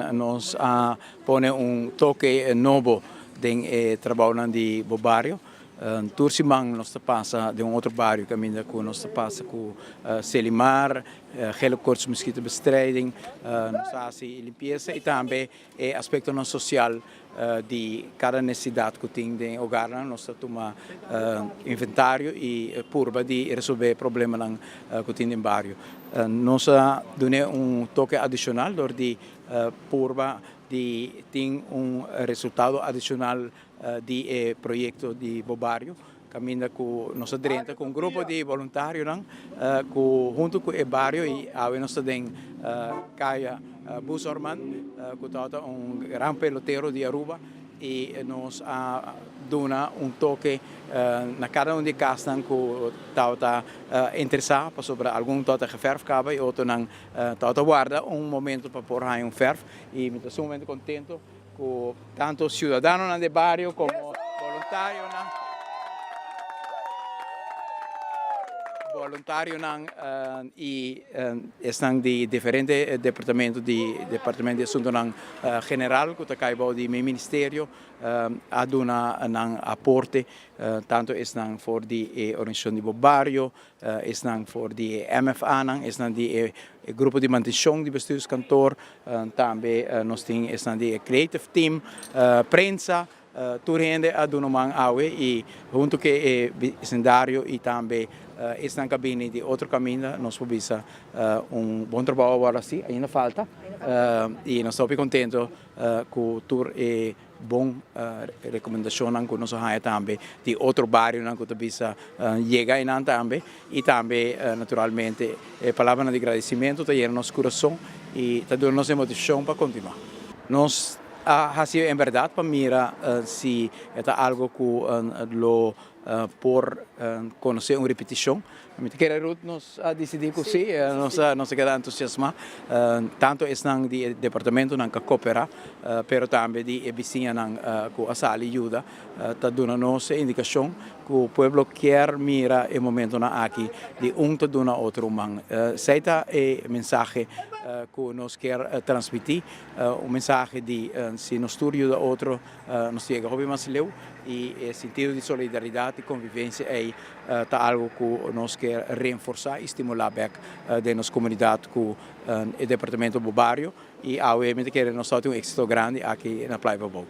Nos a pone un toke nobo den e trabounan di bo bario. Tur siman nos ta pasa den un otro bario kaminda ku nos ta pasa ku Selimar, Gele Koorts Mosquitobestrijding. Nos ta hasi limpiesa i tambe e aspektonan sosial di kada nesesidat ku tin den e ogarnan. Nos ta tuma inventario i purba di resolve problemanan ku tin den bario. Nos a dun'é un toke adishonal dor di purba di tin un resultado adishonal di e proyekto di Bo Bario, kaminda ku nos a drenta ku un grupo di boluntarionan ku huntu ku e bario i awe nos ta den Kaya Bushorman ku tabata un gran pelotero di Aruba i nos a duna un toke na kada un di e kasnan ku tabata interesá pasobra algun tabata geverf kaba i otronan tabata warda un momento pa por haña un verf i mi ta sumamente kontento ku tanto siudadanonan di e bario komo boluntarionan boluntarionan i esnan di diferente departamento di Departamento di Asuntonan General ku ta kai bou di mi ministerio a duna nan aporte tanto esnan for di e organisashon di bo bario Esnan for di e MFAnan, esnan di e grupo di mantenshon di bestuurskantoor, tambe nos tin esnan di e creative team, prensa, tur hende a duna man awe i huntu ku e bisindario i tambe esnan ku a bini di otro kaminda nos por bisa un bon trabou a wòrdu hasi, ainda falta i nos ta hopi kontento ku tur e Bon rekomendashonnan ku nos a haña tambe di otro barionan ku ta bisa yega einan tambe i tambe naturalmente e palabranan di gradisimentu ta yena nos kurason i ta duna nos e motivashon pa kontinuá. Nos a hasi en bèrdat pa mira si e ta algu ku lo por konosé un ripitishon. Mi ta kere Ruth nos a disidí ku sí, nos a keda entusiasmá, tantu esnan di e departamentonan ku a koperá, pero tambe di e bisiñanan ku a sali yuda, ta duna nos e indikashon ku pueblo kier mira e momentonan aki di un ta duna otro man. Esei ta e mensahe ku nos kier transmití, un mensahe di si nos tur yuda otro, Nos yega hopi mas leu i e sintido di solidaridat i konvivensia ei ta algu ku nos ke reenforsá i stimulá bèk den nos komunidat ku e departamento Bo Bario i awe mi ta kere nos tabatin un éksito grandi aki na Playa Pabou.